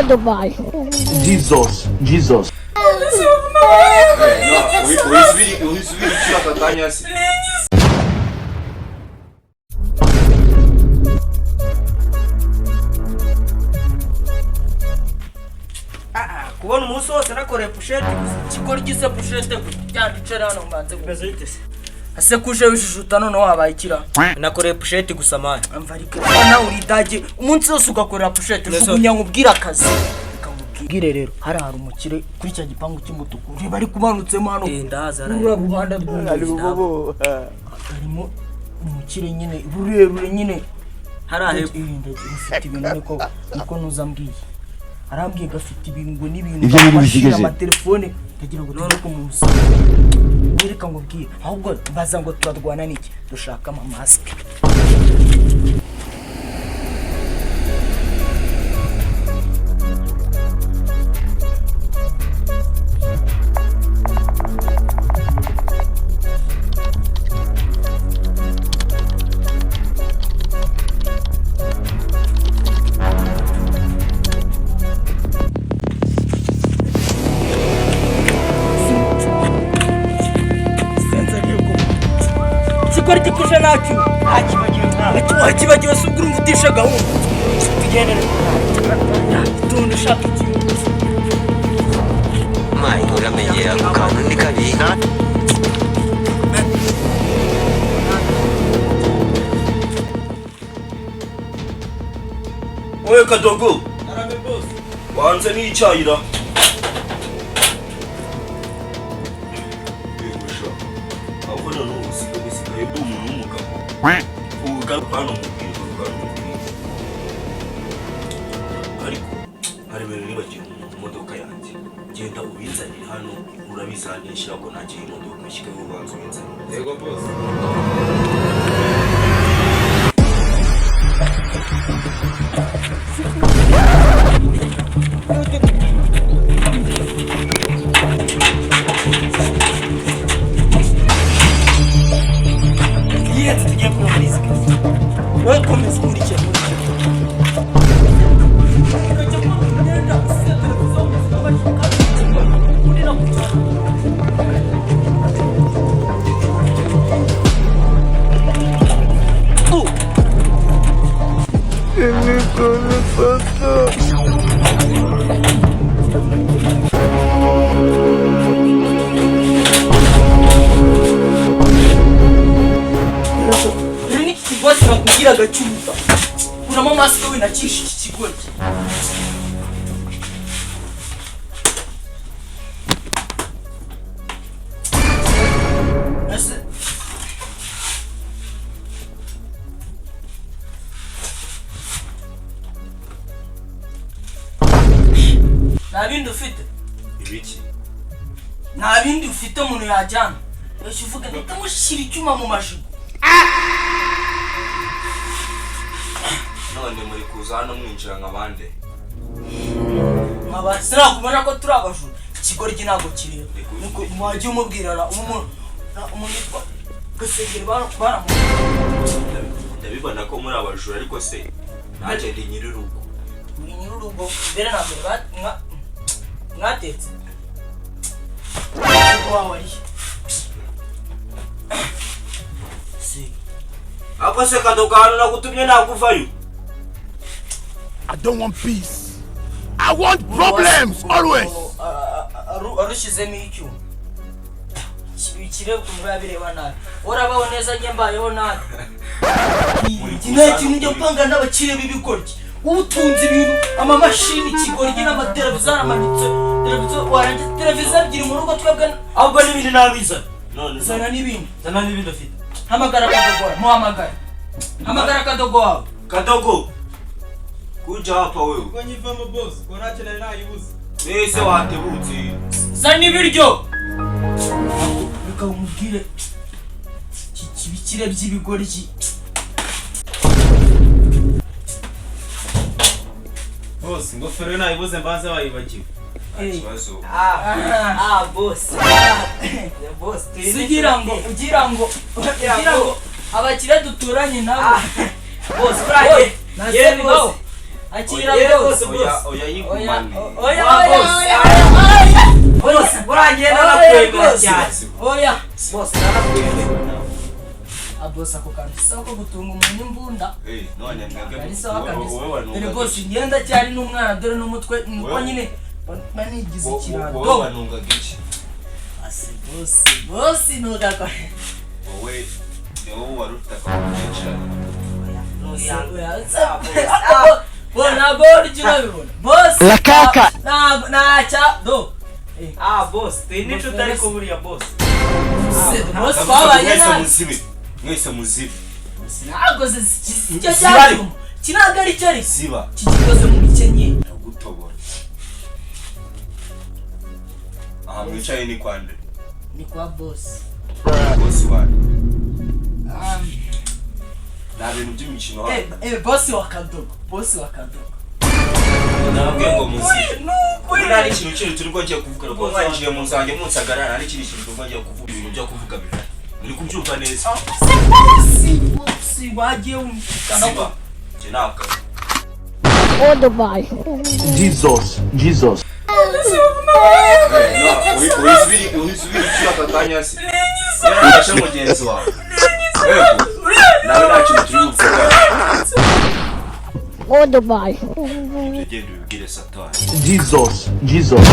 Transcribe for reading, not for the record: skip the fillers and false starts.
Dubai. Jesus, Jesus. Uhise ubira aka kanya se? Kubona umunsi wose nakoreye pushete gusa. Ikigoryi se, pushete gute? Cyandicare hano mbanze. Bimeze bite se? Ese kuje wijujuta, noneho wabaye ikira? Nakoreye pushete gusa, man. Amva, ariko nawe uri idage, umunsi wose ugakorera pushete. Jugunya nkubwire akazi. Reka nkubwire rero, hari umukire kuri cya gipangu cy'umutuku, reba ari kumanutsemo hano. Eh, ndahazi. Ruriya ruhande rw'umuzi harimo umukire nyine rurerure nyine. Hariya hepfo? Eh, ufite ibintu, niko ntuzambwiye, arambwiye gafite ibintu ngo n'ibintu. Ibyo bintu amamashini, bisigaje. Amatelefone, ndagira ngo tujye kumusa. Reka nkubwire, ahubwo baza ngo turarwana n'iki, dushaka amamasike. Ikigori gikuje nacyo wakibagiwe se? Ubwo urumva utishe gahunda, tugendere tuntu ushaka ikintu. Mayi, uramenyera ako kantu ni kabi. Wowe Kadogo, wanze n'icyayira. Yego sha, ahubwo noneho usigaye uri umuntu w'umugabo. Ubu garuka hano mubwire, garuka hano mubwire. Ariko hari ibintu nibagiwe mu modoka yanjye, genda ubinzanire hano. Urabizanisha ko ntagiye imodoka shyikayo, ubanza ubinzanire. Yego boss. Yihenze, tugiye kuba muri izi kazi. Wowe komeza nkurikira, nkurikira. Rero ni iki kigozi nakubwiraga cy'uruta, kuramo masike winakisha iki kigozi. Ese nta bindi ufite? Ibiki? Nta bindi ufite umuntu yajyana? Yose uvuga, ndahita mushyira icyuma mu majigo. None muri kuza hano mwinjira nka bande? Nkaba sinakubona ko turi abajura? Ikigoryi ntabwo kireba. Niko wajya umubwira ra umuntu umuntu yitwa Gasengeri baramu. Ndabibona ko muri abajura, ariko se nanjye ndi nyir'urugo. Uri nyir'urugo mbere na mbere, mwatetse urugo wawe arihe si? Ako se Kadogo, ahantu nagutumye ntabwo uvayo. I don't want peace. I want problems always. Arushyizemo icyuma ikirego bireba nabi, urabaho neza, njye mbayeho nabi. Iki nta kintu njya mpanga n'abakire b'ibigoryi. Uba utunze ibintu, amamashini, ikigoryi, n'amateleviziyo aramanitse, televiziyo warangiza televiziyo ebyiri mu rugo, twebwe. Ahubwo n'ibindi nabizana. None Zana n'ibindi. Zana n'ibindi ufite. Hamagara Kadogo wawe, muhamagare, hamagara Kadogo wawe. Kadogo, kuja hapa wewe. Ko nyivamo boss, ko ntacyo nari nayibuze. Ese watebutse? Zana ibiryo. Reka umubwire iki bikire by'ibigoryi. Boss, ingofero yo nayibuze, mbanze bayibagiwe. Ikibazo. Ah, boss, boss. Ugira ngo abakire duturanye nabo Boss, uraye. Yewe, boss. Akira Oya, rwose. Oya, boss. oya, Oya, yigumane. oya, Wa oya, boss. oya, oya. Boss, burangiye Oya, nanakwemera rwose. cyane. Oya. Boss, nanakwemera nawe. Ah, boss, ako kantu si sawa ko gutunga umuntu imbunda. Eh, none mwebwe Ari sawa wowe- kabisa. wowe wanungaga Dore boss, iki? ngenda cyari n'umwana, dore n'umutwe nuko Wowe- nyine banigize ikirado. Wowe wanungaga iki? Ase boss, boss ntugakore. Wowe ni wowe wari ufite akamaro kenshi cyane. Oya, bo ntabwo urya urabibona. Boss. Lakaka. Ntabwo ntacya do. Ah, boss, turi n'inshuti ariko buriya boss. Se, boss twabaye Mwese nabi. muzibe, mwese muzibe. Ntabwo se icyo Ziba. cyatuma. Iki ntabwo ari cyo ariko. Ziba. Iki gikoze mu mikenyero. Ndagutobora. Aha mwicaye ni kwa nde? Ni kwa boss. Boss wanyu. Nta bintu by'imikino hano. Boss wa Kadogo. Boss wa Kadogo. Nababwiye ngo muzibe. Nukuri. Nta n'ikintu kindi turi bwongeye kuvuga kuko mwanjiye mu nzu yanjye munsagara, nta n'ikindi kintu turi bwongeye kuvuga. Ibintu byo kuvuga bihari. Muri kubyumva neza. Boss, boss wagiye wumvikana. Ziba. Njye ntabwo. Jesus, Jesus. Uhise icyo aka kanya se. Yarafashe mugenzi wawe. Yego. Nawe nta kintu turi buvuga. Ibyo genda ubibwire Satani. Jesus, Jesus.